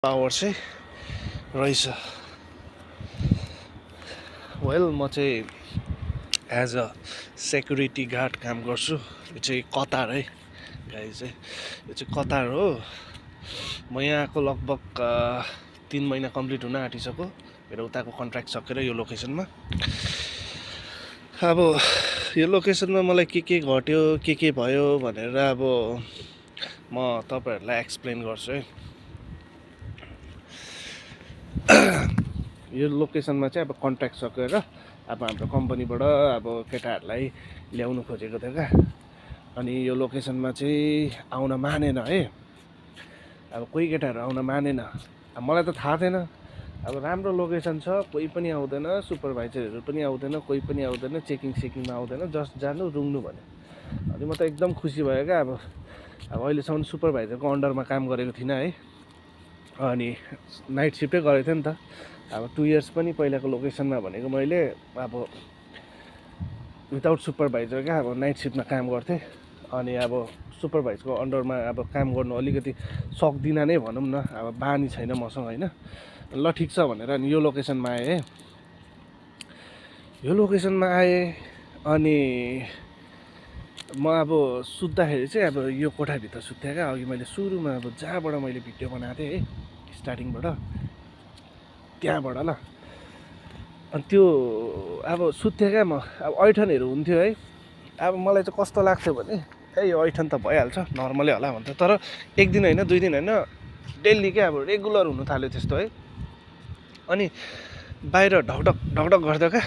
Power चाहिँ रहेछ। Well म चाहिँ एज अ सेक्युरिटी गार्ड काम गर्छु। यो चाहिँ कतार है गाइस, यो चाहिँ कतार हो। म यहाँ आएको लगभग 3 महिना कम्प्लिट हुन आँटिसक्यो मेरो उताको कन्ट्र्याक्ट सकेर यो लोकेसनमा। अब यो लोकेसनमा मलाई के घट्यो के भयो भनेर अब म तपाईहरुलाई एक्सप्लेन गर्छु है। यो लोकेसनमा चाहिँ अब कन्ट्र्याक्ट सकेर अब हाम्रो कम्पनीबाट अब केटाहरूलाई ल्याउनु खोजेको थियो क्या। अनि यो लोकेसनमा चाहिँ आउन मानेन है। अब कोही केटाहरू आउन मानेन। अब मलाई त थाहा थिएन। अब राम्रो लोकेसन छ, कोही पनि आउँदैन, सुपरभाइजरहरू पनि आउँदैन, कोही पनि आउँदैन, सेकिङमा आउँदैन, जस्ट जानु रुङ्नु भन्यो। अनि म त एकदम खुसी भयो क्या। अब अहिलेसम्म सुपरभाइजरको अन्डरमा काम गरेको थिइनँ है। अनि नाइट सिफ्टै गरेको थिएँ नि त। अब 2 इयर्स पनि पहिलाको लोकेसनमा भनेको मैले अब विदाउट सुपरभाइजर क्या, अब नाइट सिफ्टमा काम गर्थेँ। अनि अब सुपरभाइजरको अन्डरमा अब काम गर्नु अलिकति सक्दिनँ नै भनौँ न। अब बानी छैन मसँग होइन। ल ठिक छ भनेर अनि यो लोकेसनमा आएँ है। यो लोकेसनमा आएँ अनि म अब सुत्दाखेरि चाहिँ अब यो कोठाभित्र सुत्थेँ क्या। अघि मैले सुरुमा अब जहाँबाट मैले भिडियो बनाएको थिएँ है, स्टार्टिङबाट त्यहाँबाट ल। अनि त्यो अब सुत्थेँ क्या म। अब ऐठनहरू हुन्थ्यो है। अब मलाई चाहिँ कस्तो लाग्थ्यो भने यो ऐठन त भइहाल्छ, नर्मलै होला भन्थ्यो। तर एक दिन होइन, 2 दिन होइन, डेली क्या अब रेगुलर हुनु थाल्यो त्यस्तो है। अनि बाहिर ढकढक गर्थ्यो क्या।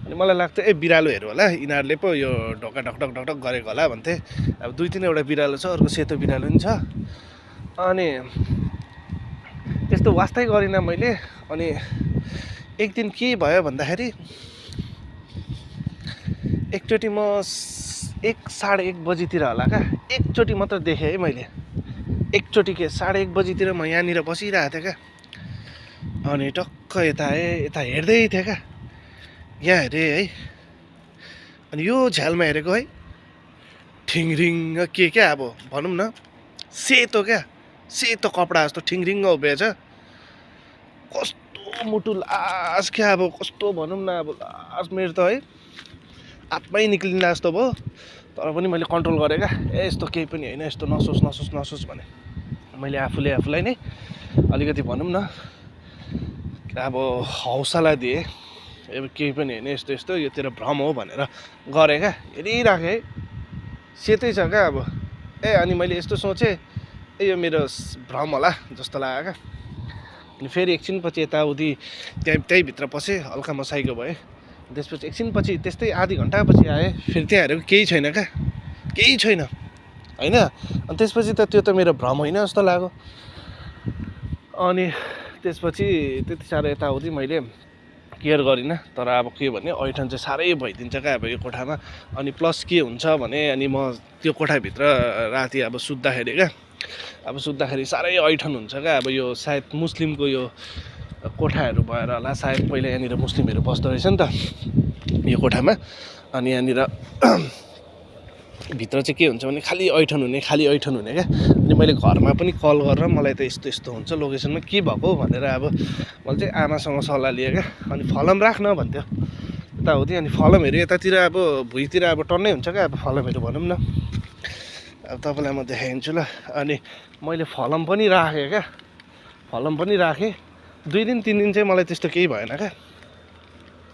अनि मलाई लाग्थ्यो बिरालोहरू होला, यिनीहरूले पो यो ढोका ढकढक गरेको होला भन्थे। अब 2-3वटा बिरालो छ, अर्को सेतो बिरालो पनि छ। अनि त्यस्तो वास्तै गरिनँ मैले। अनि एक दिन के भयो भन्दाखेरि एकचोटि म 1-1:30 बजीतिर होला क्या, एकचोटि मात्र देखेँ है मैले। एकचोटि के 1:30 बजीतिर म यहाँनिर बसिरहेको थिएँ क्या। अनि टक्क यता आएँ, यता हेर्दै थिएँ क्या। यहाँ हेरेँ है। अनि यो झ्यालमा हेरेको है, ठिङरिङ्ग के क्या अब भनौँ न, सेतो क्या, सेतो कपडा जस्तो ठिङरिङ्ग उभिएछ। कस्तो मुटु लास क्या, अब कस्तो भनौँ न, अब लास मेरो त है आत्मै निक्लिँदा जस्तो भयो। तर पनि मैले कन्ट्रोल गरेँ क्या। यस्तो केही पनि होइन, यस्तो नसोच भने मैले आफूलाई नै अलिकति भनौँ न अब हौसला दिएँ। अब केही पनि होइन, यस्तो यो तेरो भ्रम हो भनेर गरेँ क्या। हेरिराखेँ है, सेतै छ क्या अब। अनि मैले यस्तो सोचेँ यो मेरो भ्रम होला जस्तो लाग्यो क्या। अनि फेरि एकछिनपछि यताउति त्यहीँभित्र पसेँ, हल्का म साइको भएँ। त्यसपछि एकछिनपछि त्यस्तै आधी घन्टापछि आएँ, फेरि त्यहाँ हेरेको केही छैन क्या, केही छैन होइन। अनि त्यसपछि त त्यो त मेरो भ्रम होइन जस्तो लाग्यो। अनि त्यसपछि त्यति साह्रो यताउति मैले केयर गरिनँ। तर अब के भने ऐठन चाहिँ साह्रै भइदिन्छ क्या अब यो कोठामा। अनि प्लस के हुन्छ भने अनि म त्यो कोठाभित्र राति अब सुत्दाखेरि क्या, अब सुत्दाखेरि साह्रै ऐठन हुन्छ क्या। अब यो सायद मुस्लिमको यो कोठाहरू भएर होला, सायद पहिला यहाँनिर मुस्लिमहरू बस्दो रहेछ नि त यो कोठामा। अनि यहाँनिर भित्र चाहिँ के हुन्छ भने खालि ऐठन हुने क्या। अनि मैले घरमा पनि कल गरेर मलाई त यस्तो हुन्छ लोकेसनमा, के भएको भनेर अब मैले चाहिँ आमासँग सल्लाह लिएँ क्या। अनि फलम राख्न भन्थ्यो यताउति। अनि फलमहरू यतातिर अब भुइँतिर अब टन्नै हुन्छ क्या अब फलमहरू भनौँ न। अब तपाईँलाई म देखाइदिन्छु ल। अनि मैले फलम पनि राखेँ क्या, 2 दिन 3 दिन चाहिँ मलाई त्यस्तो केही भएन क्या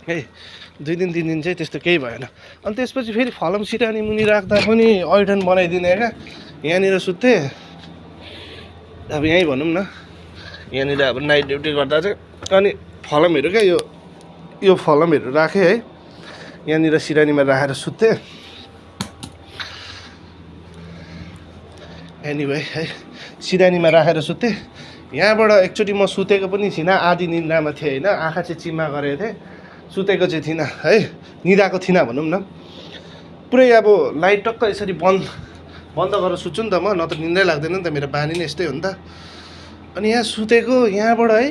है। 2 दिन 3 दिन चाहिँ त्यस्तो केही भएन। अनि त्यसपछि फेरि फलम सिरानी मुनि राख्दा पनि ऐठन बनाइदिने क्या। यहाँनिर सुत्थेँ, अब यहीँ भनौँ न, यहाँनिर अब नाइट ड्युटी गर्दा चाहिँ अनि फलमहरू क्या यो फलमहरू राखेँ है। यहाँनिर सिरानीमा राखेर सुत्थेँ। एनिवे है, सिरानीमा राखेर सुत्थेँ। यहाँबाट एकचोटि म सुतेको पनि थिइनँ, आधी निन्द्रामा थिएँ होइन। आँखा चाहिँ चिम्मा गरेको थिएँ, सुतेको चाहिँ थिइनँ है, निदाएको थिइनँ भनौँ न। पुरै अब लाइट टक्क यसरी बन्द गरेर सुत्छु नि त म, नत्र निन्द्रै लाग्दैन नि त, मेरो बानी नै यस्तै हो नि त। अनि यहाँ सुतेको, यहाँबाट है,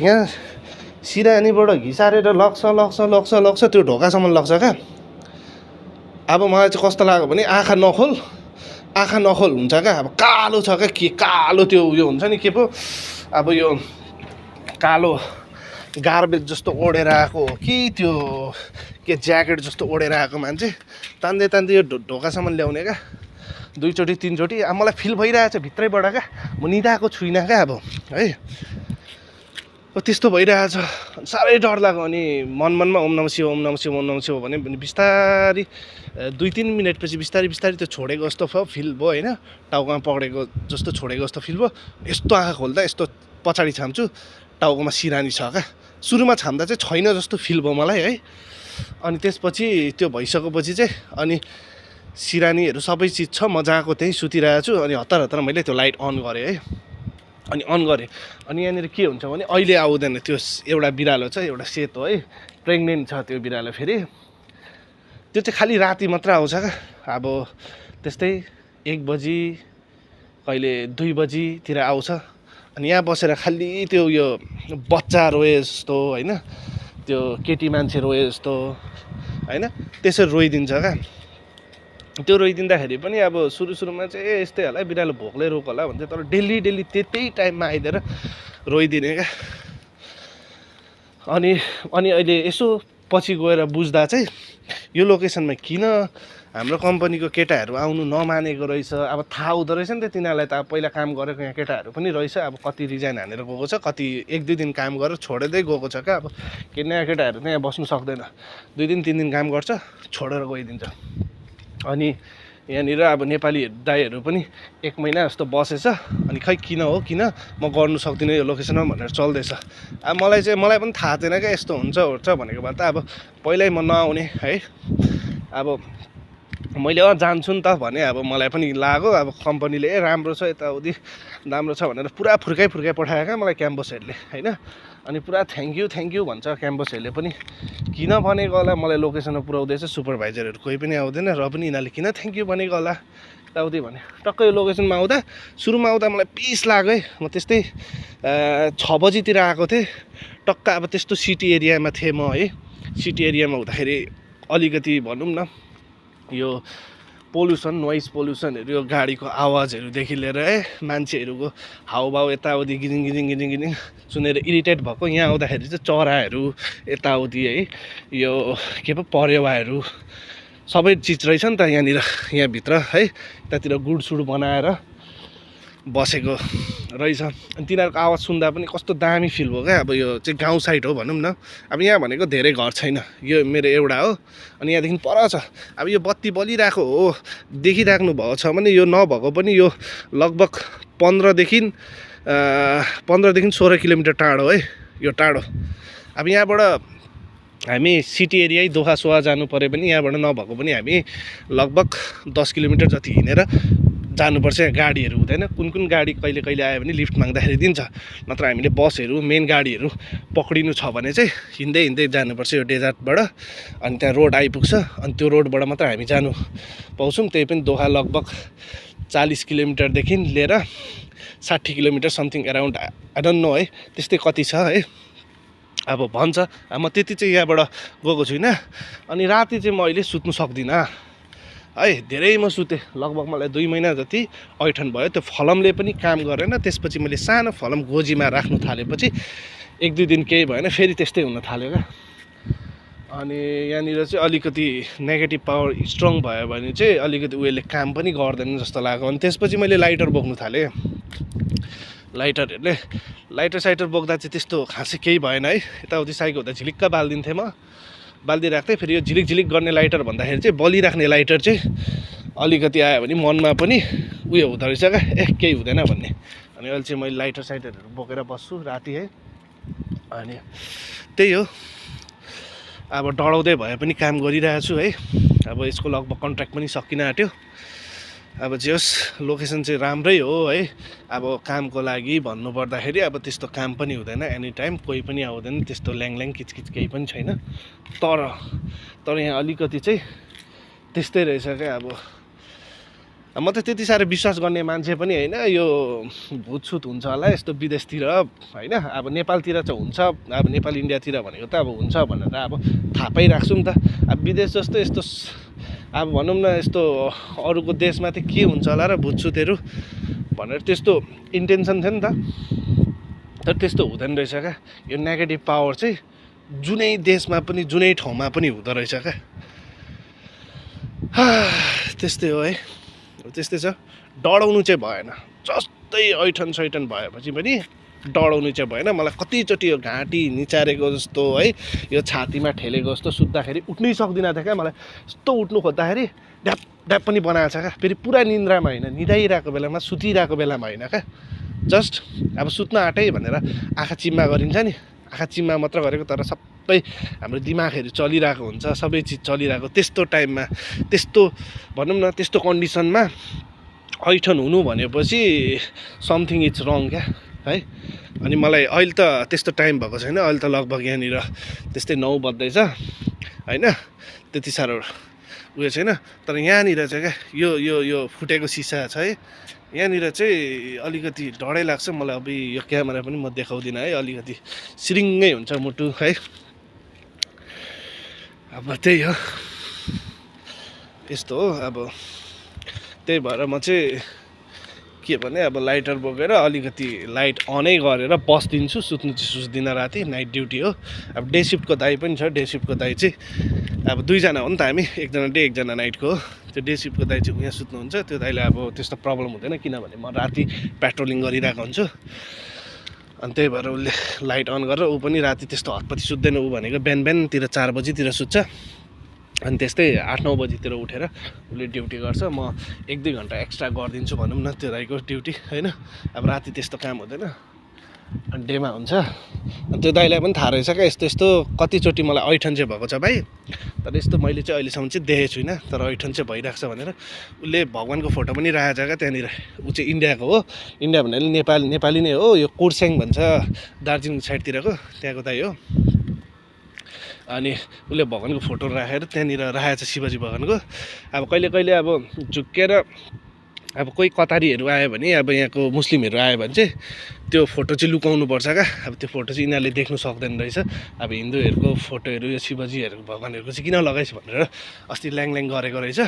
यहाँ सिरानीबाट घिसारेर लग्छ त्यो ढोकासम्म लग्छ क्या। अब मलाई चाहिँ कस्तो लाग्यो भने आँखा आँखा नखोल हुन्छ क्या। अब कालो छ क्या, के कालो त्यो उयो हुन्छ नि के पो, अब यो कालो गार्बेज जस्तो ओढेर आएको हो कि त्यो के ज्याकेट जस्तो ओढेर आएको मान्छे तान्दै तान्दै यो ढोकासम्म ल्याउने क्या, 2 चोटि 3 चोटि। अब मलाई फिल भइरहेछ भित्रैबाट क्या, म निदाएको छुइनँ क्या अब है, त्यस्तो भइरहेछ। साह्रै डर लाग्यो। अनि मनमा ओम नमः शिव ओम नमः शिव ओम नमः शिव भने बिस्तारी 2-3 मिनटपछि बिस्तारी बिस्तारी त्यो छोडेको जस्तो फिल भयो होइन, टाउकोमा पक्रेको जस्तो छोडेको जस्तो फिल भयो। यस्तो आँखा खोल्दा यस्तो पछाडि छाम्छु, टाउकोमा सिरानी छ क्या। सुरुमा छाम्दा चाहिँ छैन जस्तो फिल भयो मलाई है। अनि त्यसपछि त्यो भइसकेपछि चाहिँ अनि सिरानीहरू सबै चिज छ, मजाको त्यहीँ सुतिरहेको छु। अनि हतार हतार मैले त्यो लाइट अन गरेँ है। अनि अन गरेँ, अनि यहाँनिर के हुन्छ भने अहिले आउँदैन, त्यो एउटा बिरालो छ, एउटा सेतो है, प्रेग्नेन्ट छ त्यो बिरालो। फेरि त्यो चाहिँ खालि राति मात्र आउँछ क्या। अब त्यस्तै 1 बजी कहिले 2 बजीतिर आउँछ। अनि यहाँ बसेर खालि त्यो यो बच्चा रोए जस्तो होइन, त्यो केटी मान्छे रोए जस्तो होइन, त्यसरी रोइदिन्छ क्या। त्यो रोइदिँदाखेरि पनि अब सुरुमा चाहिँ यस्तै होला, बिरालो भोकले रोक होला भन्छ, तर डेली त्यही टाइममा आइदिएर रोइदिने क्या। अनि अहिले यसो पछि गएर बुझ्दा चाहिँ यो लोकेसनमा किन हाम्रो कम्पनीको केटाहरू आउनु नमानेको रहेछ। अब थाहा हुँदो रहेछ नि त तिनीहरूलाई त, अब पहिला काम गरेको यहाँ केटाहरू पनि रहेछ। अब कति रिजाइन हानेर गएको छ, कति 1-2 दिन काम गरेर छोडेदै गएको छ क्या। अब के नयाँ केटाहरू त यहाँ बस्नु सक्दैन, 2 दिन 3 दिन काम गर्छ छोडेर गइदिन्छ। अनि यहाँनिर अब नेपाली दाइहरू पनि 1 महिना जस्तो बसेछ। अनि खै किन हो किन म गर्नु सक्दिनँ यो लोकेसनमा भनेर चल्दैछ। अब मलाई पनि थाहा थिएन क्या यस्तो हुन्छ भनेको भए त अब पहिल्यै म नआउने है। अब मैले जान्छु नि त भने, अब मलाई पनि लाग्यो अब कम्पनीले राम्रो छ यताउति राम्रो छ भनेर पुरा फुर्काइ पठायो क्या मलाई क्याम्पसहरूले होइन। अनि पुरा थ्याङ्क यू भन्छ क्याम्पसहरूले पनि। किन भनेको होला मलाई लोकेसनमा पुऱ्याउँदैछ, सुपरभाइजरहरू कोही पनि आउँदैन र पनि यिनीहरूले किन थ्याङ्क यू भनेको होला यताउति भने। टक्कै यो लोकेसनमा आउँदा सुरुमा आउँदा मलाई पिस लाग्यो है। म त्यस्तै 6 बजीतिर आएको थिएँ टक्क। अब त्यस्तो सिटी एरियामा थिएँ म है। सिटी एरियामा हुँदाखेरि अलिकति भनौँ न यो नोइज पोल्युसनहरू, यो गाडीको आवाजहरूदेखि लिएर है, मान्छेहरूको हाउभाउ यताउति गिजिङ सुनेर इरिटेट भएको। यहाँ आउँदाखेरि चाहिँ चराहरू यताउति है, यो के पो परेवाहरू सबै चिज रहेछ नि त यहाँभित्र है। यतातिर गुडसुड बनाएर बसेको रहेछ। अनि तिनीहरूको आवाज सुन्दा पनि कस्तो दामी फिल भयो क्या। अब यो चाहिँ गाउँ साइड हो भनौँ न। अब यहाँ भनेको धेरै घर छैन, यो मेरो एउटा हो। अनि यहाँदेखि पर छ। अब यो बत्ती बलिरहेको हो देखिराख्नु भएको छ भने यो नभएको पनि यो लगभग 15देखि 16 किलोमिटर टाढो है, यो टाढो। अब यहाँबाट हामी सिटी एरिया दोहा सोहा जानु पऱ्यो भने यहाँबाट नभएको पनि हामी लगभग 10 किलोमिटर जति हिँडेर जानुपर्छ। गाडीहरू हुँदैन, कुन गाडी कहिले आयो भने लिफ्ट माग्दाखेरि दिन्छ, नत्र हामीले बसहरू मेन गाडीहरू पक्रिनु छ भने चाहिँ हिँड्दै जानुपर्छ यो डेजर्टबाट। अनि त्यहाँ रोड आइपुग्छ, अनि त्यो रोडबाट मात्र हामी जानु पाउँछौँ। त्यही पनि दोहा लगभग 40 किलोमिटरदेखि लिएर 60 kilometre something around, I don't know है, त्यस्तै कति छ है। अब भन्छ म त्यति चाहिँ यहाँबाट गएको छुइनँ। अनि राति चाहिँ म अहिले सुत्नु सक्दिनँ है। धेरै म सुतेँ, लगभग मलाई 2 महिना जति ऐठन भयो। त्यो फलमले पनि काम गरेन। त्यसपछि मैले सानो फलम गोजीमा राख्नु थालेपछि 1-2 दिन केही भएन, फेरि त्यस्तै हुन थाल्यो क्या। अनि यहाँनिर चाहिँ अलिकति नेगेटिभ पावर स्ट्रङ भयो भने चाहिँ अलिकति उयोले काम पनि गर्दैन जस्तो लाग्यो। अनि त्यसपछि मैले लाइटर बोक्नु थालेँ। लाइटर साइटर बोक्दा चाहिँ त्यस्तो खासै केही भएन है। यताउति साइको हुँदा झिलिक्क बालिदिन्थेँ म, बालिदिइराख्थेँ। फेरि यो झिलिक गर्ने लाइटर भन्दाखेरि चाहिँ बलिराख्ने लाइटर चाहिँ अलिकति आयो भने मनमा पनि उयो हुँदो रहेछ क्या, केही हुँदैन भन्ने। अनि अहिले चाहिँ मैले लाइटर साइटरहरू बोकेर बस्छु राति है। अनि त्यही हो, अब डराउँदै भए पनि काम गरिरहेको छु है। अब यसको लगभग कन्ट्र्याक्ट पनि सकिन आँट्यो। अब जे होस् लोकेसन चाहिँ राम्रै हो है। अब कामको लागि भन्नुपर्दाखेरि अब त्यस्तो काम पनि हुँदैन, एनी टाइम कोही पनि आउँदैन, त्यस्तो ल्याङ किचकिच केही पनि छैन। तर यहाँ अलिकति चाहिँ त्यस्तै रहेछ क्या। अब म त त्यति साह्रो विश्वास गर्ने मान्छे पनि होइन, यो भुतसुत हुन्छ होला यस्तो विदेशतिर होइन। अब नेपालतिर चाहिँ हुन्छ, अब नेपाल इन्डियातिर भनेको त अब हुन्छ भनेर अब थाहा पाइराख्छु नि त। अब विदेश जस्तो यस्तो अब भनौँ न यस्तो अरूको देशमा चाहिँ के हुन्छ होला र भुतसुतेहरू भनेर त्यस्तो इन्टेन्सन थियो नि त। तर त्यस्तो हुँदैन रहेछ क्या। यो नेगेटिभ पावर चाहिँ जुनै देशमा पनि जुनै ठाउँमा पनि हुँदो रहेछ क्या। त्यस्तै हो है। त्यस्तै छ। डढाउनु चाहिँ भएन। जस्तै ऐठन सैठन भएपछि पनि डढाउनु चाहिँ भएन। मलाई कतिचोटि यो घाँटी निचारेको जस्तो है, यो छातीमा ठेलेको जस्तो सुत्दाखेरि उठ्नै सक्दिनँ थियो क्या। मलाई यस्तो उठ्नु खोज्दाखेरि ड्याप ड्याप पनि बनाएको छ क्या। फेरि पुरा निन्द्रामा होइन, निदाइरहेको बेलामा, सुतिरहेको बेलामा होइन क्या। जस्ट अब सुत्न आँटेँ भनेर आँखा चिम्मा गरिन्छ नि, आँखा चिम्मा मात्र गरेको तर सबै हाम्रो दिमागहरू चलिरहेको हुन्छ, सबै चिज चलिरहेको। त्यस्तो टाइममा, त्यस्तो भनौँ न त्यस्तो कन्डिसनमा ऐठन हुनु भनेपछि समथिङ इज रङ क्या है। अनि मलाई अहिले त त्यस्तो टाइम भएको छैन। अहिले त लगभग यहाँनिर त्यस्तै 9 बज्दैछ होइन, त्यति साह्रो उयो छैन। तर यहाँनिर चाहिँ क्या यो यो यो फुटेको सिसा छ है, यहाँनिर चाहिँ अलिकति डरै लाग्छ मलाई। अब यो क्यामेरा पनि म देखाउँदिनँ है, अलिकति सिरिङ्गै हुन्छ मुटु है। अब त्यही हो, यस्तो हो। अब त्यही भएर म चाहिँ के भने अब लाइटर बोकेर अलिकति लाइट अनै गरेर बस्दिन्छु। सुत्नु चाहिँ सुत्दिनँ राति, नाइट ड्युटी हो। अब डे सिफ्टको दाइ पनि छ। डे सिफ्टको दाइ चाहिँ अब 2 जना हो नि त हामी, एकजना डे एकजना नाइटको हो। त्यो डे सिफ्टको दाइ चाहिँ यहाँ सुत्नुहुन्छ। त्यो दाइले अब त्यस्तो प्रब्लम हुँदैन किनभने म राति पेट्रोलिङ गरिरहेको हुन्छु। अनि त्यही भएर उसले लाइट अन गरेर ऊ पनि राति त्यस्तो हतपति सुत्दैन। ऊ भनेको बिहान बिहानतिर 4 बजीतिर सुत्छ। अनि त्यस्तै 8-9 बजीतिर उठेर उसले ड्युटी गर्छ। म 1-2 घन्टा एक्स्ट्रा गरिदिन्छु भनौँ न त्यो दाइको ड्युटी होइन। अब राति त्यस्तो काम हुँदैन, अनि डेमा हुन्छ। अनि त्यो दाइलाई पनि थाहा रहेछ क्या यस्तो यस्तो कतिचोटि मलाई ऐठन चाहिँ भएको छ भाइ। तर यस्तो मैले चाहिँ अहिलेसम्म चाहिँ देखेको छुइनँ, तर ऐठन चाहिँ भइरहेको छ भनेर उसले भगवान्को फोटो पनि राखेको छ क्या त्यहाँनिर। ऊ चाहिँ इन्डियाको हो, इन्डिया भन्नाले नेपाली नै हो। यो कुर्सेङ भन्छ दार्जिलिङ साइडतिरको, त्यहाँको दाइ हो। अनि उसले भगवान्को फोटो राखेर त्यहाँनिर राखेको छ शिवजी भगवान्को। अब कहिले कहिले अब झुक्केर अब कोही कतारीहरू आयो भने, अब यहाँको मुस्लिमहरू आयो भने चाहिँ त्यो फोटो चाहिँ लुकाउनु पर्छ क्या। अब त्यो फोटो चाहिँ यिनीहरूले देख्नु सक्दैन रहेछ। अब हिन्दूहरूको फोटोहरू यो शिवजीहरू भगवान्हरूको चाहिँ किन लगाइस् भनेर अस्ति ल्याङ गरेको रहेछ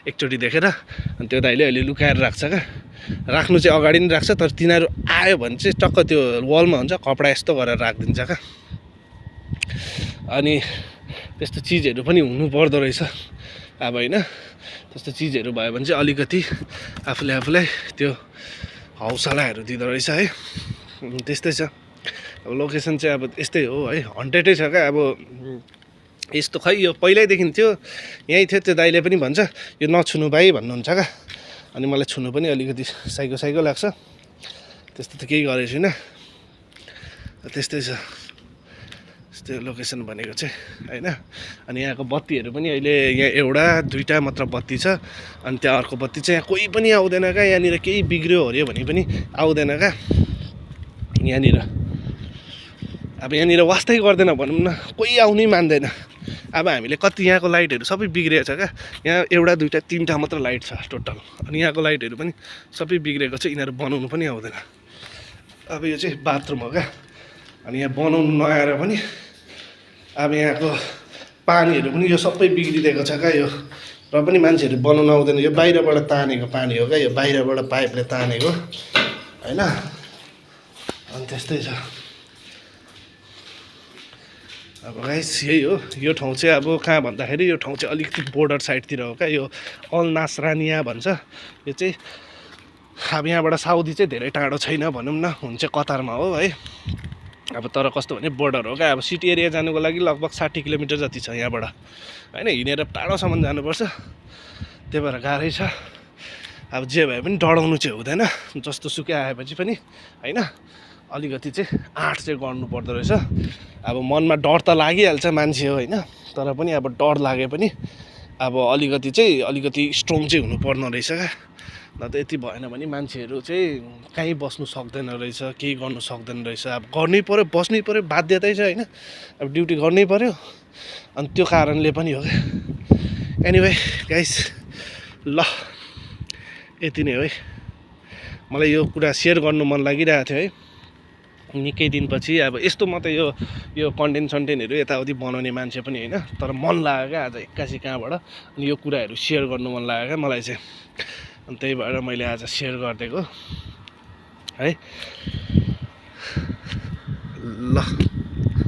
एकचोटि देखेर। अनि त्यो दाइले अहिले लुकाएर राख्छ क्या। राख्नु चाहिँ अगाडि नै राख्छ, तर तिनीहरू आयो भने चाहिँ टक्क त्यो वालमा हुन्छ कपडा यस्तो गरेर राखिदिन्छ क्या। अनि त्यस्तो चिजहरू पनि हुनुपर्दो रहेछ अब होइन। त्यस्तो चिजहरू भयो भने चाहिँ अलिकति आफूलाई त्यो हौसलाहरू दिँदो रहेछ है। त्यस्तै छ। अब लोकेसन चाहिँ अब यस्तै हो है, हन्टेडै छ क्या। अब यस्तो खै यो पहिल्यैदेखि थियो, यहीँ थियो। त्यो दाइले पनि भन्छ यो नछुनु भाइ भन्नुहुन्छ क्या। अनि मलाई छुनु पनि अलिकति साइको लाग्छ। त्यस्तो त केही गरेको छुइनँ। त्यस्तै छ त्यो लोकेसन भनेको चाहिँ होइन। अनि यहाँको बत्तीहरू पनि अहिले यहाँ एउटा 2टा मात्र बत्ती छ। अनि त्यहाँ अर्को बत्ती चाहिँ यहाँ कोही पनि आउँदैन क्या। यहाँनिर केही बिग्रियो हऱ्यो भने पनि आउँदैन क्या यहाँनिर। अब यहाँनिर वास्तै गर्दैन भनौँ न, कोही आउनै मान्दैन। अब हामीले कति यहाँको लाइटहरू सबै बिग्रिएको छ क्या। यहाँ एउटा 2टा 3टा मात्र लाइट छ टोटल। अनि यहाँको लाइटहरू पनि सबै बिग्रेको छ, यिनीहरू बनाउनु पनि आउँदैन। अब यो चाहिँ बाथरुम हो क्या। अनि यहाँ बनाउनु नआएर पनि अब यहाँको पानीहरू पनि यो सबै बिग्रिदिएको छ क्या यो। र पनि मान्छेहरू बनाउनु आउँदैन। यो बाहिरबाट तानेको पानी हो क्या, यो बाहिरबाट पाइपले तानेको होइन। अनि त्यस्तै छ। अब गाइस यही हो। यो ठाउँ चाहिँ अब कहाँ भन्दाखेरि यो ठाउँ चाहिँ अलिकति बोर्डर साइडतिर हो क्या। यो अल नासरानिया भन्छ यो चाहिँ। अब यहाँबाट साउदी चाहिँ धेरै टाढो छैन भनौँ न, हुन चाहिँ कतारमा हो है। अब तर कस्तो भने बोर्डर हो क्या। अब सिटी एरिया जानुको लागि लगभग 60 किलोमिटर जति छ यहाँबाट होइन। हिँडेर टाढोसम्म जानुपर्छ, त्यही भएर गाह्रै छ। अब जे भए पनि डढाउनु चाहिँ हुँदैन। जस्तो सुकै आएपछि पनि होइन अलिकति चाहिँ आँट चाहिँ गर्नुपर्दो रहेछ। अब मनमा डर त लागिहाल्छ, मान्छे हो होइन। तर पनि अब डर लागे पनि अब अलिकति स्ट्रङ चाहिँ हुनुपर्ने रहेछ क्या। न त यति भएन भने मान्छेहरू चाहिँ कहीँ बस्नु सक्दैन रहेछ, केही गर्नु सक्दैन रहेछ। अब गर्नै पऱ्यो, बस्नै पऱ्यो, बाध्यतै छ होइन। अब ड्युटी गर्नै पऱ्यो। अनि त्यो कारणले पनि हो क्या। एनिवे गाइस ल यति नै हो है। मलाई यो कुरा सेयर गर्नु मन लागिरहेको थियो है। निकै दिनपछि अब यस्तो म त यो कन्टेन्ट सन्टेन्टहरू यताउति बनाउने मान्छे पनि होइन, तर मन लाग्यो क्या आज एक्कासी कहाँबाट अनि यो कुराहरू सेयर गर्नु मन लाग्यो क्या मलाई चाहिँ। अनि त्यही भएर मैले आज सेयर गरिदिएको है। ल